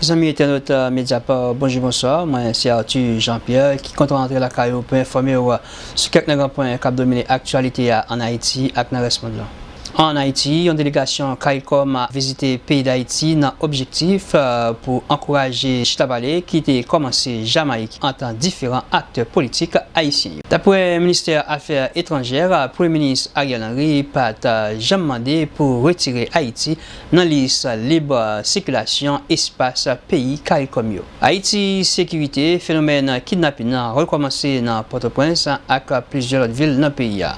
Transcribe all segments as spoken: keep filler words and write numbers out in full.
Zanmi entènot, euh, Mediapart, bonjou, bonswa. Mwen se Arthur Jean-Pierre ki kontan rantre lakay ou pou enfòme w, euh, sou kèk nan gran pwen k ap domine aktyalite a ann Ayiti ak nan rès mond lan. Ann Ayiti, yon delegasyon CARICOM a vizite peyi Dayiti nan objektif, euh, pou ankouraje chita pale ki te kòmanse Jamayik ant diferan aktè politik ayisyen yo. Daprè ministè afè etranjè, Premye Minis Ariel Henry pa t, euh, janm mande pou retire Ayiti nan lis lib sikilasyon espas peyi CARICOM yo. Ayiti Sekirite, fenomèn kidnapin nan rekòmanse nan Pòtoprens ak plizyè lòt vil nan peyi a.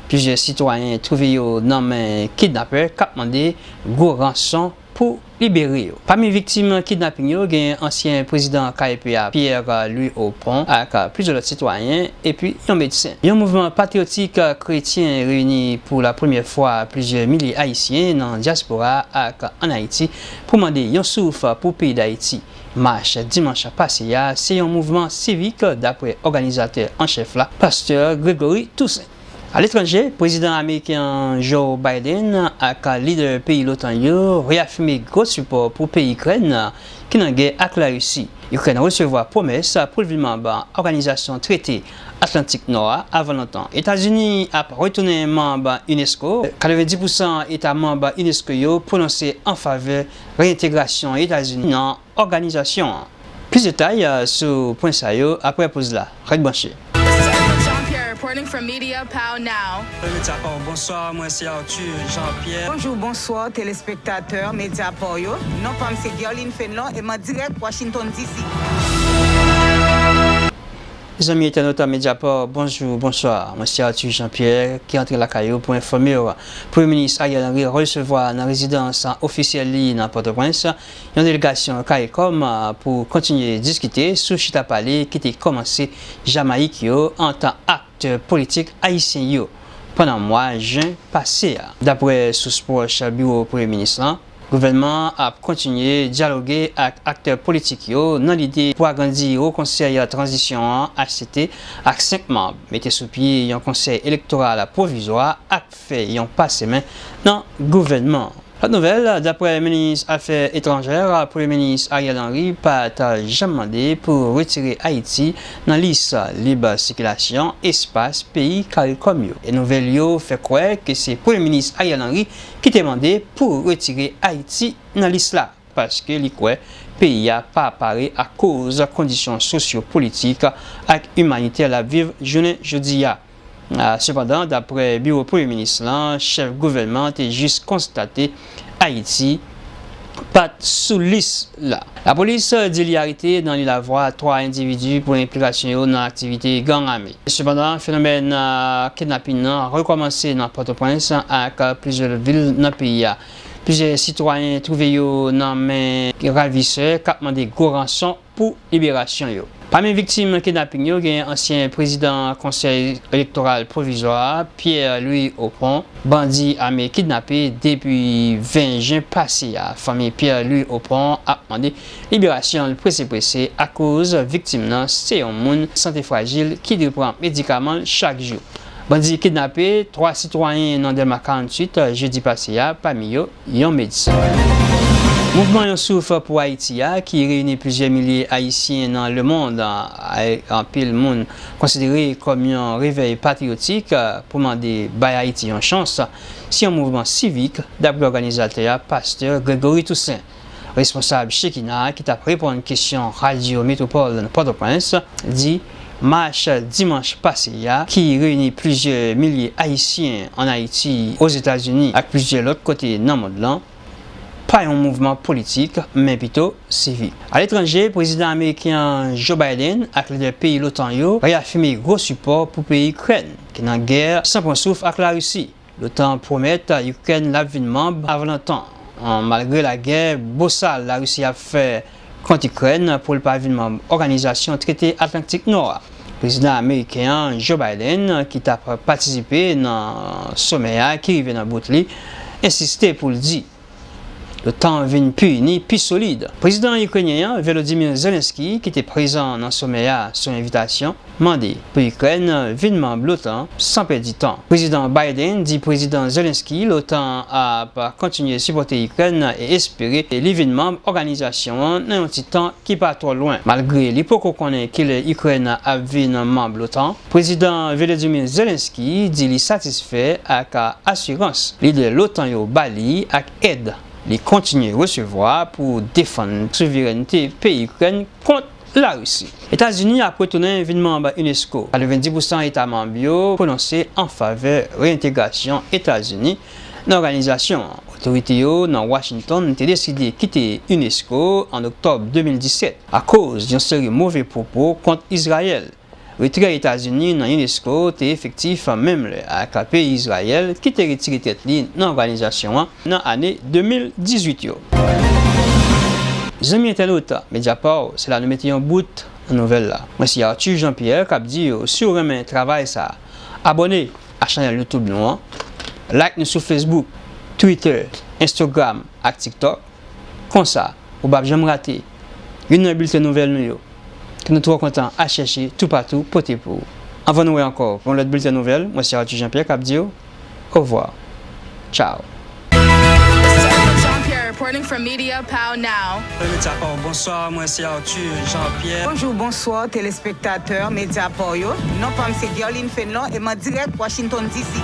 Plizyè sitwayen twouve yo nan men kidnapè k ap mande gwo ranson pou libere yo. Pami viktim kidnaping yo, gen ansyen prezidan K E P a, Pierre Louis Opont, ak plizyè lòt sitwayen, epi yon medsen. Yon mouvman patriyotik kretyen reyini pou la premyè fwa plizyè milye Ayisyen nan dyaspora ak ann Ayiti pou mande yon souf pou peyi Dayiti. Mach dimanch pase a se yon mouvman sivik, daprè òganizatè an chèf la, pastè Gregory Toussaint. Aletranje, prezidan ameriken an Joe Biden ak lidè peyi l'OTAN yo reyafime gwo sipò pou peyi Ikrèn ki nan gè ak Larisi. Ikrèn resevwa pwomès pou l vin manm Òganizasyon Trete Atlantik Nò a avan lontan. Etazini ap retounen manm UNESCO. Katrevenndis pousan eta manm UNESCO yo pwononse an favè reyentegrasyon Etazini nan òganizasyon an. Plis detay, euh, sou pwen sa yo apre poz la. Ret branche. This is Ariel Jean-Pierre reporting from Media Pow Now. Mediapart, bonswa, mwen se Arthur Jean-Pierre. Bonjou, bonswa, telespektatè Mediapart yo. Non pa m se Guerline Fenlon e m an dirèk Washington D C. Zanmi entènot Mediapart, bonjou, bonswa. Mwen se Arthur Jean-Pierre ki antre lakay ou pou enfòme w. Premye Minis Ariel Henry resevwa nan rezidans ofisyèl li nan Pòtoprens yon delegasyon CARICOM, ah, pou kontinye diskite sou chita pale ki te kòmanse Jamayik yo ant aktè politik ayisyen yo pandan mwa jen pase a. Daprè sous pwòch biwo Premye Minis lan, gouvènman an ap kontinye dyaloge ak aktè politik yo nan lide pou agrandi Wo Konsèy Tranzisyon an, H C T, ak senk manm, mete sou pye yon konsèy elektoral pwovizwa ak fè yon pase men nan gouvènman an. Lòt nouvèl, daprè minis afè etranjè, Premye Minis Ariel Henry pa t janm mande pou retire Ayiti nan lis lib sikilasyon espas peyi CARICOM yo. E nouvèl yo fè kwè ke se Premye Minis Ariel Henry ki te mande pou retire Ayiti nan lis la, paske li kwè peyi a pa pare akoz kondisyon sosyo-politik ak imanitè l ap viv jounen jodi a. Ah, sepandan, daprè biwo Premye Minis lan, chèf gouvènman an te jis konstate Ayiti pa t sou lis la. Lapolis di li arete nan Lil Avwa twa endividi pou enplikasyon yo nan aktivite gang ame. Sepandan, fenomèn, ah, kidnapin nan rekòmanse nan Pòtoprens ak plizyè lòt vil nan peyi a. Plizyè sitwayen twouve yo nan men ravisè k ap mande gwo ranson pou liberasyon yo. Pami viktim kidnaping yo, gen ansyen prezidan Konsèy Elektoral Pwovizwa a, Pierre Louis Opont, bandi ame kidnape depi ven jen pase a. Fanmi Pierre Louis Opont ap mande liberasyon l prese prese akoz viktim nan se yon moun sante frajil ki dwe pran medikaman l chak jou. Bandi kidnape twa sitwayen nan Dèlma karanntuit jedi pase a, pami yo yon medsen. Mouvman Yon Souf pou Ayiti a, ki reyini plizyè milye Ayisyen nan lemonn, a, anpil moun konsidere kòm yon revèy patriyotik, a, pou mande bay Ayiti yon chans, se yon mouvman sivik, daprè òganizatè a, pastè Gregory Toussaint. Responsab Shekinah ki t ap reponn kesyon Radyo Metwopòl nan Pòtoprens di mach dimanch pase a, ki reyini plizyè milye Ayisyen ann Ayiti, Ozetazini ak plizyè lòt kote nan mond lan, pa yon mouvman politik, men pito sivik. Aletranje, prezidan ameriken an Joe Biden ak lidè peyi l'OTAN yo reyafime gwo sipò pou peyi Ikrèn, ki nan gè san pran souf ak Larisi. L'OTAN pwomèt Ikrèn l ap vin manm avan lontan. An, malgre lagè bosal Larisi ap fè kont Ikrèn pou l pa vin manm Òganizasyon Trete Atlantik Nò a, prezidan ameriken an, Joe Biden, ki t ap patisipe nan somè a ki rive nan bout li, ensiste pou l di Lotan vin pi ini, pi solid. Prezidan ikrenyen an, Volodymyr Zelensky, ki te prezan nan somè a sou envitasyon, mande pou Ikrèn vin manm l'OTAN san pèdi tan. Prezidan Biden di Prezidan Zelensky l'OTAN ap kontinye sipòte Ikrèn e espere li vin manm òganizasyon an nan yon ti tan ki pa twò lwen. Malgre li poko konnen kilè Ikrèn ap vin manm l'OTAN, Prezidan Volodymyr Zelensky di li satisfè ak asirans lidè l'OTAN yo ba li ak èd li kontinye resevwa pou defann souverènte peyi Ikrèn kont Larisi. Etazini ap retounen vin manm UNESCO. Katrevenndis pousan eta manm yo pwononse an favè reyentegrasyon Etazini nan òganizasyon an. Otorite yo nan Washington te deside kite UNESCO an oktòb de mil disèt akoz yon seri move pwopo kont Izrayèl. Retrè Etazini nan UNESCO te efektif menm lè ak peyi Izrayèl ki te retire tèt li nan òganizasyon an nan ane de mil dizuit yo. Zanmi entènot, Mediapart, se la nou mete yon bout nan nouvèl la. Mwen se Arthur Jean Pierre k ap di w, si w renmen travay sa, abòne a chanèl YouTube nou an, like nou sou Facebook, Twitter, Instagram ak TikTok. Konsa, ou p ap janm rate youn nan bilten nouvèl nou yo, ke nou twò kontan al chèche toupatou pote pou ou. Anvan nou wè ankò pou yon lòt bilten nouvèl, mwen se Arthur Jean Pierre k ap di w, Au revoir. Ciao. Jean Pierre reporting from Media Pow Now. Media Pow, bonswa, mwen se Arthur Jean Pierre. Bonjou, bonswa, telespektatè Media Pow yo. Non pa m se Guerline Fenlon e m an dirèk Washington D C.